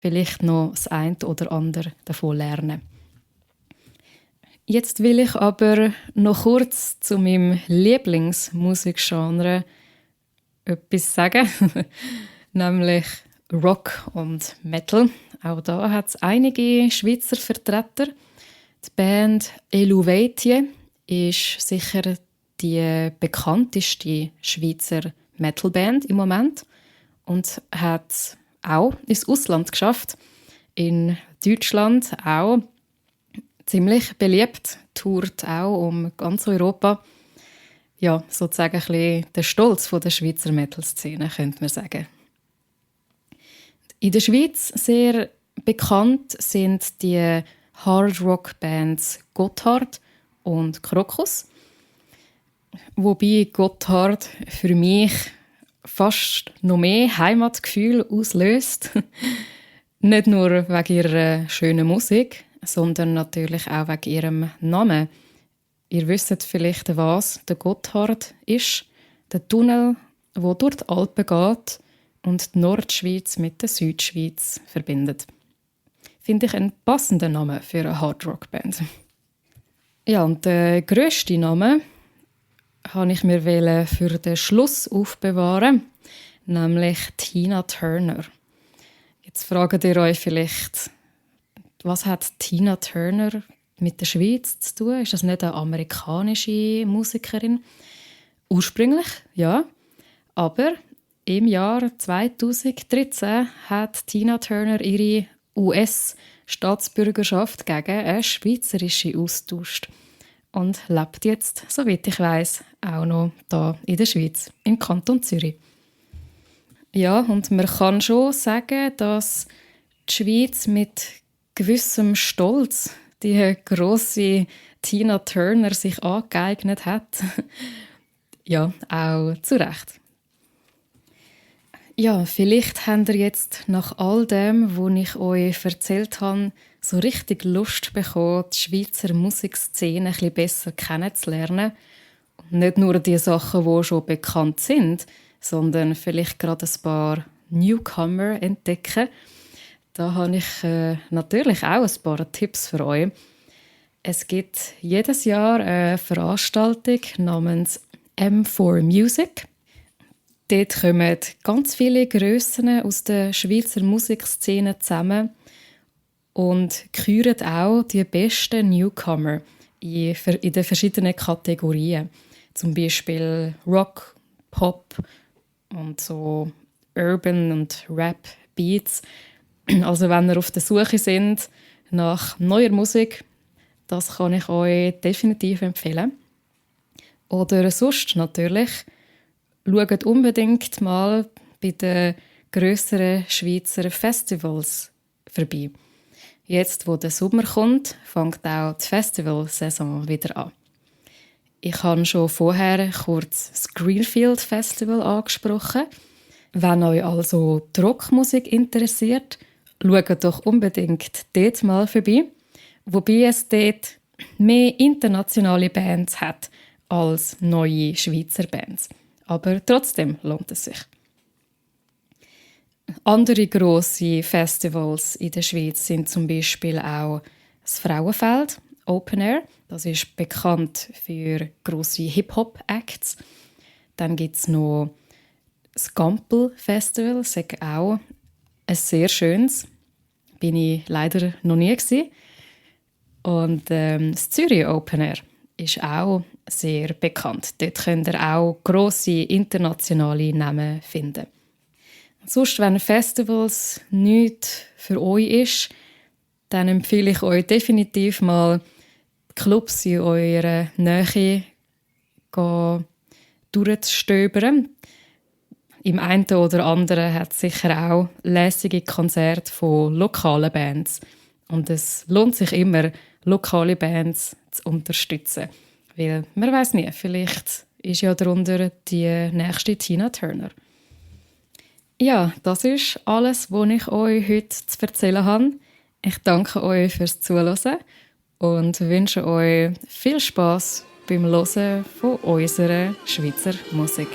vielleicht noch das eine oder andere davon lernen. Jetzt will ich aber noch kurz zu meinem Lieblingsmusikgenre etwas sagen, nämlich Rock und Metal. Auch da hat es einige Schweizer Vertreter. Die Band Eluvetie ist sicher die bekannteste Schweizer Metalband im Moment und hat auch ins Ausland geschafft. In Deutschland auch ziemlich beliebt, tourt auch um ganz Europa. Ja, sozusagen ein bisschen der Stolz von der Schweizer Metal-Szene, könnte man sagen. In der Schweiz sehr bekannt sind die Hard-Rock-Bands Gotthard und Krokus. Wobei Gotthard für mich fast noch mehr Heimatgefühl auslöst. Nicht nur wegen ihrer schönen Musik, sondern natürlich auch wegen ihrem Namen. Ihr wisst vielleicht, was der Gotthard ist. Der Tunnel, der durch die Alpen geht und die Nordschweiz mit der Südschweiz verbindet. Finde ich einen passenden Namen für eine Hardrock-Band. Ja, und der grösste Name habe ich mir für den Schluss aufbewahren, nämlich Tina Turner. Jetzt fragt ihr euch vielleicht, was hat Tina Turner mit der Schweiz zu tun? Ist das nicht eine amerikanische Musikerin? Ursprünglich, ja. Aber im Jahr 2013 hat Tina Turner ihre US-Staatsbürgerschaft gegen eine schweizerische austauscht und lebt jetzt, soweit ich weiss, auch noch hier in der Schweiz, im Kanton Zürich. Ja, und man kann schon sagen, dass die Schweiz mit gewissem Stolz die grosse Tina Turner sich angeeignet hat. Ja, auch zu Recht. Ja, vielleicht habt ihr jetzt nach all dem, was ich euch erzählt habe, so richtig Lust bekommen, die Schweizer Musikszene ein bisschen besser kennenzulernen. Und nicht nur die Sachen, die schon bekannt sind, sondern vielleicht gerade ein paar Newcomer entdecken. Da habe ich natürlich auch ein paar Tipps für euch. Es gibt jedes Jahr eine Veranstaltung namens M4 Music. Dort kommen ganz viele Grössen aus der Schweizer Musikszene zusammen und küren auch die besten Newcomer in den verschiedenen Kategorien. Zum Beispiel Rock, Pop und so Urban und Rap Beats. Also wenn ihr auf der Suche sind nach neuer Musik, das kann ich euch definitiv empfehlen. Oder sonst natürlich, schaut unbedingt mal bei den grösseren Schweizer Festivals vorbei. Jetzt, wo der Sommer kommt, fängt auch die Festivalsaison wieder an. Ich habe schon vorher kurz das Greenfield Festival angesprochen. Wenn euch also die Rockmusik interessiert, schaut doch unbedingt dort mal vorbei. Wobei es dort mehr internationale Bands hat als neue Schweizer Bands. Aber trotzdem lohnt es sich. Andere grosse Festivals in der Schweiz sind zum Beispiel auch das Frauenfeld Open Air. Das ist bekannt für grosse Hip-Hop-Acts. Dann gibt es noch das Gampel Festival, das ist auch ein sehr schönes. Bin ich leider noch nie gewesen. Und das Zürich Open Air ist auch sehr bekannt. Dort könnt ihr auch grosse internationale Namen finden. Sonst, wenn Festivals nichts für euch ist, dann empfehle ich euch definitiv mal die Clubs in eurer Nähe durchzustöbern. Im einen oder anderen hat es sicher auch lässige Konzerte von lokalen Bands. Und es lohnt sich immer, lokale Bands zu unterstützen. Weil man weiss nie, vielleicht ist ja darunter die nächste Tina Turner. Ja, das ist alles, was ich euch heute zu erzählen habe. Ich danke euch fürs Zuhören und wünsche euch viel Spass beim Hören von unserer Schweizer Musik.